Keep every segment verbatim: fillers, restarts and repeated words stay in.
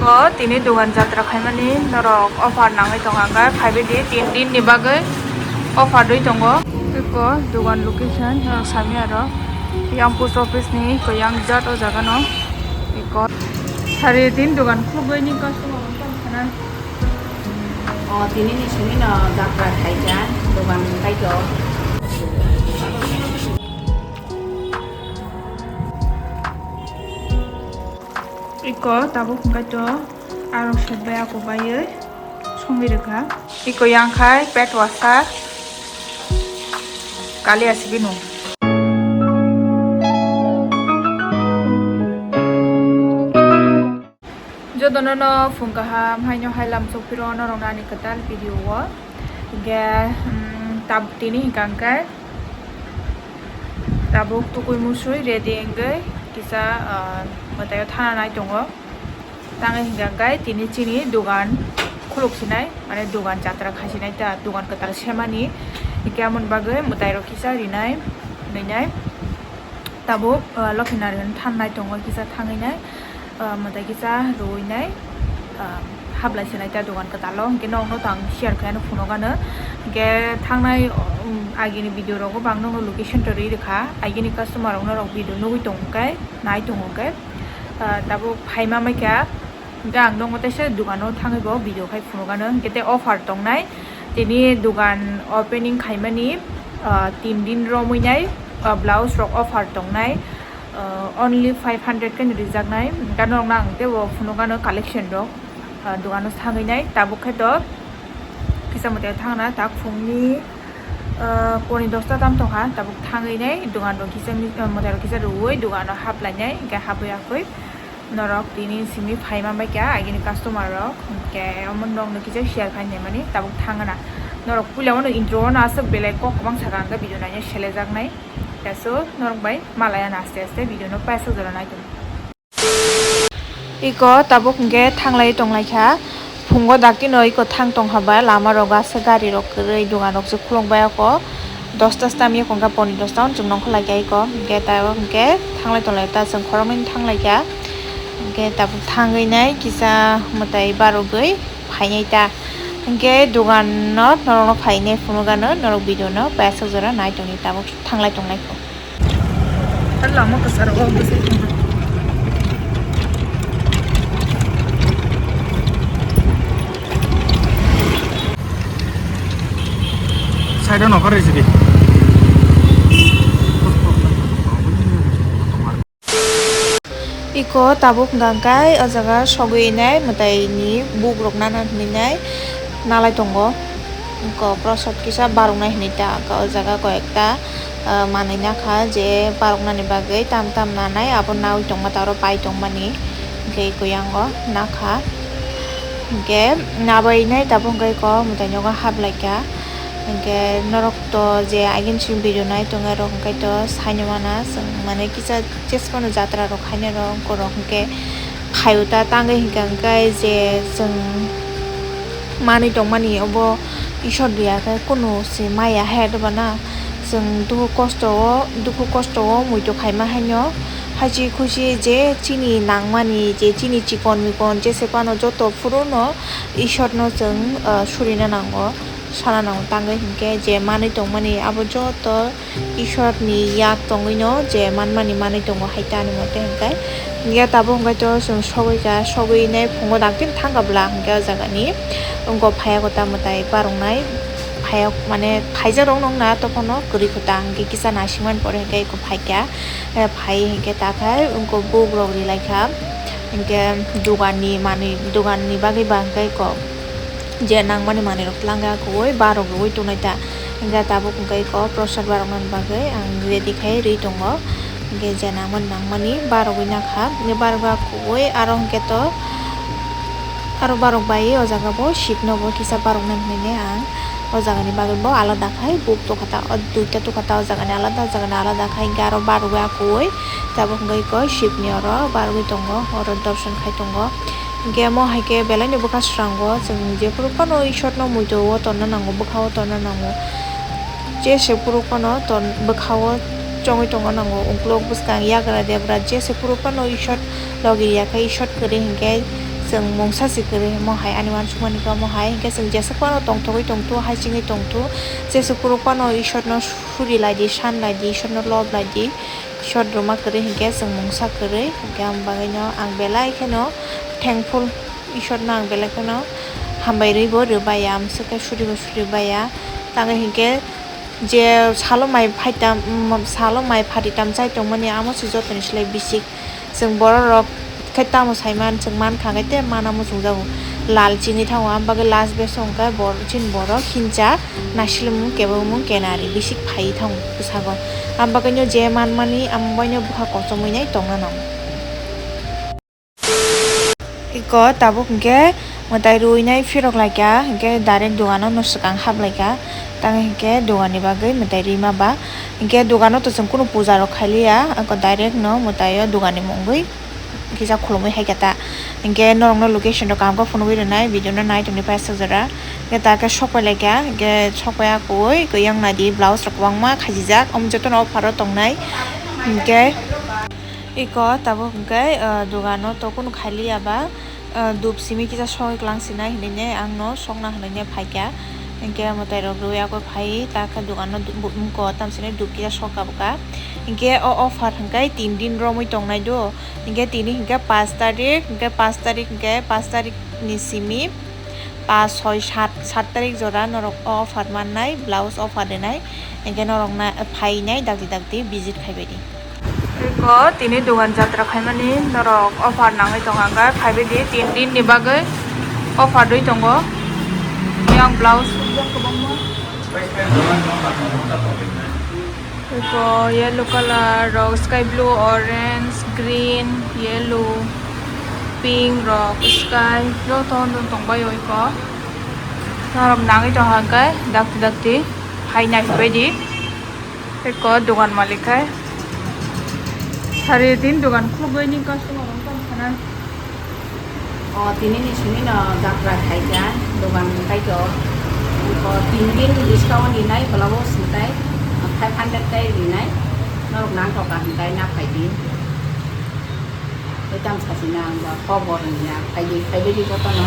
O tini dogan jatra khaimani norok offer nangwi tongo, hwnkhai phaibaidi tin din ni bagwi offer rwi tongo. Eko dogan location norok sami aro yang post office ni eko yang jat o jaga no eko sari din dogan khulugwi ni customer rok tong khana. O tini ni simi no jatra khaijak dogan kaitor. Iko tabuk hwnkhe to arok sot bai ako baiwi songwi rwkha. Iko yang khai pet wasa kali asibino. Jotono no phung kaham haino hai lam sokphiro norok ani kwtal video o. Hingke, mm, tab tini hingka hingke tabuk tukui musui ready hingke kisa, ah, mwtaio thana nai tongo. Tangwi hingka hingke tini chini dogan khuluk sinai, mane dogan jatra khai sinai ta, dogan kwtal semani. Hingke amoni bagwi mwtai rok kisa rinai, rinai. Tabuk, ah, Lokhinari hwn than nai tongo, kisa thangwi nai, ah, mwtai kisa rwui nai, ah, hablai se nai ta dogan kwtal o, hwnkhe nokno tang share khaino phunukgano, hwnkhe thangnai, um, agini video rogo bo ang nokno location to rwi rwkha, agini customer rok norok video nugwi tongo khe, nai tongo khe, ah, tabuk phaima maikha. Hingke ang nokno teisa dogano thangwi bo video khai phunukgano, hingke tei offer tongnai. Tini dogan opening khaimani, ah, tin din romwi nai, ah, blouse rok offer tongnai, ah, only five hundred khe rijaknai. Hingke norokno ang teibo phunukgano collection rok, ah, dogano thangwi nai. Tabuk khe to kisa mwtai thangna tak phungni, ah, poni dosta tam tongkha. Tabuk thangwi nai dogan rok kisa mi-, ah, mwtai rok kisa rwui dogano haplainai, hingke habwi akhwi. Norok tini simi phaima bai kha, agini customer rok, hwnkhe omo nokno kisa share khai naimani tabuk thangna. Norok puila wano intro wano aswk belai kok kwbang saka hwnkhe video naina selejaknai. Teso norok bai malaya na aste aste video no paisa jora naitung. Iko tabuk hwnkhe thanglai tonglaikha. Phungo dakti no iko thang tongkha ba, lama rok aswk gari rok kwrwi, dogan rok se khuluk bai ako. Dosta se tam yakung kha, poni dosta hwn chwng nongkhor lai kha iko. Hwnkhe ta hwnkhe thanglai tonglai ta chwng khoroknwi thanglaikha. Hwnkhe tabuk thangwi nai kisa mwtai barogwi phainai ta. Hwnkhe dogan no norok no phainai phunukgano norok video no paisa jora nai tongdi tabuk thanglai tonglai kho. Lama kwcharo o bwsai tongma. Side o nokar risi di. Iko tabuk hwnkha khe o jaga sogwi nai mwtai ni buk rok nana hinwi nai nalai tongo. Iko prosad kisa barok nai hinwi ta o jaga koi ekta. Ah, manwi nakha je baroknani bagwi tam tam nanai abo nawi tongma ta oro pai tongmani hwnkhe iko yango nakha hwnkhe nabai nai tabuk hwnkhe iko mwtai nogo haplaikha hwnkhe norok to je agin simi video nai tongnai rok hwnkhe to saino mana chwng mane kisa jesphano jatra rok khainai rok borok hwnkhe phaio ta tangwi hwnkhe hwnkhe je chwng manwi tongmani obo Isor riya khe kunu se maya he doba na. Chwng dukhu kosto o, dukhu kosto o muitu khaima haino, hachi khuchi je chini nangmani, je chini chikon mikon jese phano joto phuru no Ishorno chwng, ah, surina nango, sana nango, tangwi hinkhe je manwi tongmani abo joto Ishorni yak tongwino je manmani manwi tongo hai ta ani mote hinkhe. Hinkhe tabuk hinkhe to chwng sogwi kha, sogwi nai phungo dakti thangkha bwla hinkhe o jagani wngkha phaiya kota mwtai baroknai. Phaiya mane phaijak rok nokna tophano kwrwi kota hinkhe kisa naisingmani pore hinkhe eko phaikha, eh, phai hinkhe takhai wngkha buk rok rilaikha hinkhe doganni manwi doganni bagwi ba hinkhe eko je nangmani manwi rok twlangkha kwbwi barok rwui tongnai ta hinkhe tabuk hinkhe eko prosad baroknani bagwi ang ready khai rwi tongo hinkhe je nangmani nangmani barogwi nakha hinkhe barok ba kwbwi aro hinkhe to. Aro barok bai o jaga bo seat no bo kisa barok nang hinwi ang o jaga ni bagwi bo alada khai buk tokha ta o duita tokha ta o jaga ni alada o jaga ni alada khai hwnkhe aro barok bai akwui tabuk hwnkhe iko seat ni oro barogwi tongo oro dorson khai tongo hwnkhe omo hai khe belai ni bwkha srango chwng jephuru phano Ishwar no muitu o tonna nango bwkha o tonna nango jese phuru phano bwkha o chongwi tongna nango ukulok bwskang yagra debra jese phuru phano Ishwar. Logi ya khe Ishwar kwrwi hinkhe Chwng mungsa si kwrwi omo hai ani uansukmani khe omo hai, hinkhe chwng jesa phano tongthogwi tongthu, hai chingwi tongthu, jesa kwrwk phano Isorno suri lai di, san lai di, Isorno lob lai di, Isor rwma kwrwi hinkhe chwng mungsa kwrwi, hinkhe ang bagwino ang belai kheno thankful, Isorno ang belai kheno hambai rwibo rwbaiya, amswk khe suribo suribaiya, tangwi hinkhe je salo mai phaitam, mm, salo mai phatitam chai tongmani amo se jotoni slai bisik. Chwng borok rok khe tamo saiman, chwng mankha khe tei mana muchungjago. Lal chini thango, am bagwi last base hwnkhe bor-, chini borok hincha naisilmung kebengmung kenari bisik phaiwi thango bwsago. Am bagwino je manmani, am baino bwkha kochomwi nai tongna nango. Iko tabuk hinkhe mwtai rwinai phirok laikha, hinkhe direct dogano no swkang hap laikha, tang hinkhe doganni bagwi mwtai rwima ba, hinkhe dogano to chwng kunu puja rok khailiya, ako direct no mwtaio doganni mungwi kisa khulumwi haikha ta, hinkhe norokno location rok kaham khe phunugwi rwnai, video no nai tongdi paisa jora, hinkhe ta khe sok pai laikha, hinkhe sok pai akwui kwyak naidi, blouse rok kwbangma khajijak, omo jotono offer o tongnai, hinkhe. Iko tabuk hwnkhe, ah, dogano to kunu khailiya ba, ah, dup simi kisa sogwi kwlang sinai hinwi ne ang no sokna hinwi ne phaikha. Hinkhe mwtai rok rwui akwui phai ta khe dogano du-, bu-, bwko tam sini dup kisa sokha bwkha. Hinkhe o offer hwnkhe tin din romwi tongnai do. Hinkhe tini hinkhe pash tarik, hinkhe pash tarik, hinkhe pash tarik ni simi pash, soi, sat, sat tarik jora norok o offer mannai, blouse offer rinai. Hinkhe norok na phainai dakti dakti visit khaibaidi. Eko tini dogan jatra khaimani norok offer nangwi tongo, hwnkhe phaibaidi tin din ni bagwi offer rwi tongo. Yang blouse sukjak kwbangma. Eko yellow colour rok, sky blue, orange, green, yellow, pink rok, sky joto no tongbaio eko. Norok nangwi tongkha hwnkhe dakti dakti hai naiphaibaidi. Eko dogan malik hai sari din dogan khulugwi ni customer rok tong khanai. O tini ni simi no jatra khaikha dogan kaitor. O tin din discount rinai blouse hwnkhe five hundred tai rinai. Norok nangkha hwnkhe na phaidi. Tei tamo sachina ang ba kok bo rwngya, phaidi, phaibaidi jotono,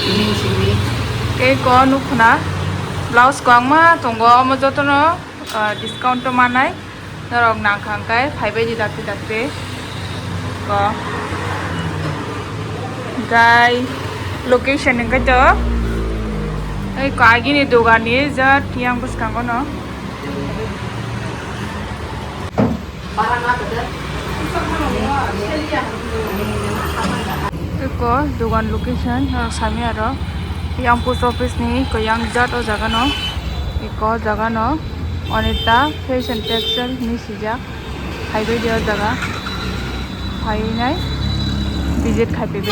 bini simi. Tei ko nukhuna, blouse kwbangma tongo, omo jotono, ah, discount o manai, norok nangkha hwnkhe phaibaidi dakti dakti. Ko. Hwnkhe location hwnkhe to, ei ko agini doganni jat yang bwskango no. Eko dogan location, ah, sami aro yang post office ni eko yang jat o jaga no, eko jaga no Anita Fashion Textile hinwi sijak, phaibaidi o jaga, phainai visit khaiphaibaidi.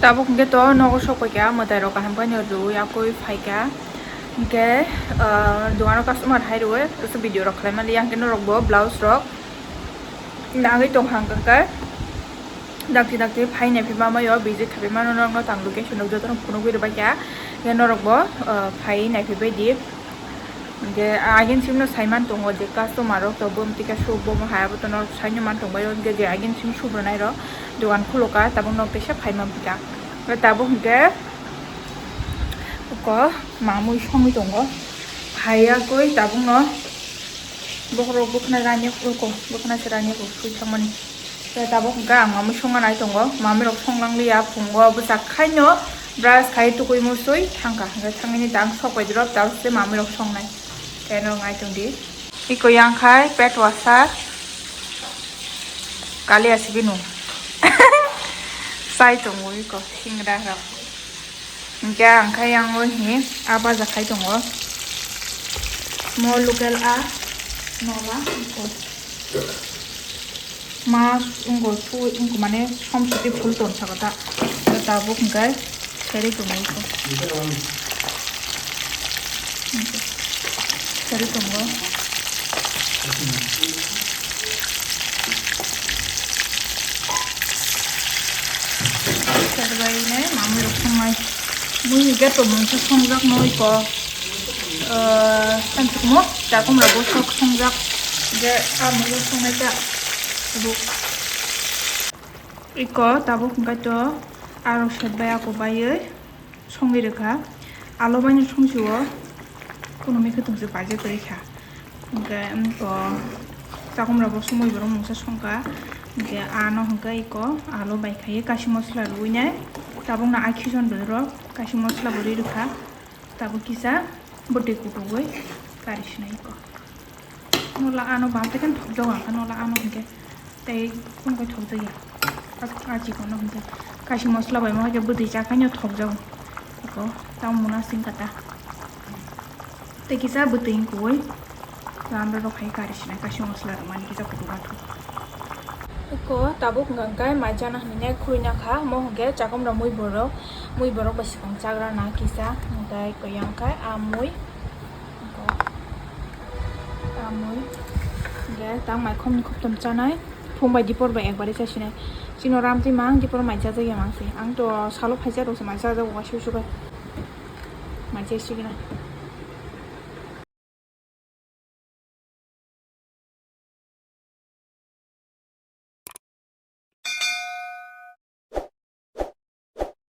Tabuk hwnkhe to nogo sok paikha, mwtai rok kaham khe no rwui yakui phaikha. Hwnkhe, ah, dogano customer hai rwui, video rok khlai mali, yang khe norok bo blouse rok nangwi tong hang khe. Dakti dakti phai naiphai ma maio, visit khapai mano norokno tang location rok jotono phunugwi rwbaikha. Hwnkhe norok bo, ah, phai naiphaibaidi. Hwnkhe agin simno saiman tongo je customer rok to bumtwi khe sub bomo hai abo to norok saino man tongbaio, hwnkhe je agin sim sub rwnairok dogan khuloka tabuk norok teisa phai manphaikha. Hwnkhe tabuk hwnkhe uko mamui songwi tongo, phaiya koi tabukno bokhorok bwkhwnai rani uko bwkhwnai se rani uko swi thangmani. Tei tabuk hwnkhe ang mamui songna nai tongo, mamui rok songlang liya, phungo bwchak khaino brush khai tukui musui thangkha, hwnkhe thangmani tang sok bai drop tabuk se mamui rok songnai. Tei norok nai tongdi. Iko yang khai pet washer kali asibino. Sai tongo iko singra rok. Hwnkhe ang khe yang o hi a baja khai tongo. Mo local a nola iko. Mas wngkha, su wngkha, mane, som siti phul tong sakha ta. Tabuk hwnkhe serwi tongo iko. Serwi tongo. Serbaine mamui rok songnai. Mui hwnkhe tongmung khe songjak no iko. Ah, tang sukmo, chakum rok bo sok songjak. Je, ah, mui rok songnai ta. Tabuk. Iko tabuk hwnkhe to aro set bai ako baiwi songwi rwkha. Alo baino songsi o, kono mikhe tongsi paijak twi kha. Hwnkhe, um, iko chakomra bo somoi borok mungsa songkha. Hwnkhe ano hwnkhe iko alo bai khaiwi kashi mosla rwwi nai. Tabukno akhijon rwrok kashi mosla bo rwi rwkha. Tabuk kisa bwtwi kutugwi kari sinai iko. Nola ano bam tei khe thokjago, ang khe nola ano hwnkhe tei kung bai thokjagya. A, a chikon no hwnkhe kashi mosla bai mo hai khe bwtwi chakhaino thokjago. Iko tamo muna singkha ta. Tei kisa bwtwi wngkui lamra rok hai kari sinai kashi mosla rwmani kisa kutung athuk. Iko tabuk hwnkha hwnkhe mai chana hinwi nai khurui nakha, mo hwnkhe chakomra mui borok, mui borok bai swkang chagra na kisa, hwnkhe iko yang khe a mui, iko a mui, hwnkhe tang mai khomni khoptom chanai, phung bai dipor bai ekbari chasinai. Chini ram twi mang dipor mai chajakya mang se, ang to salo phaisa rok se mai chajago waisa waisa bai. Mai chai sigwna.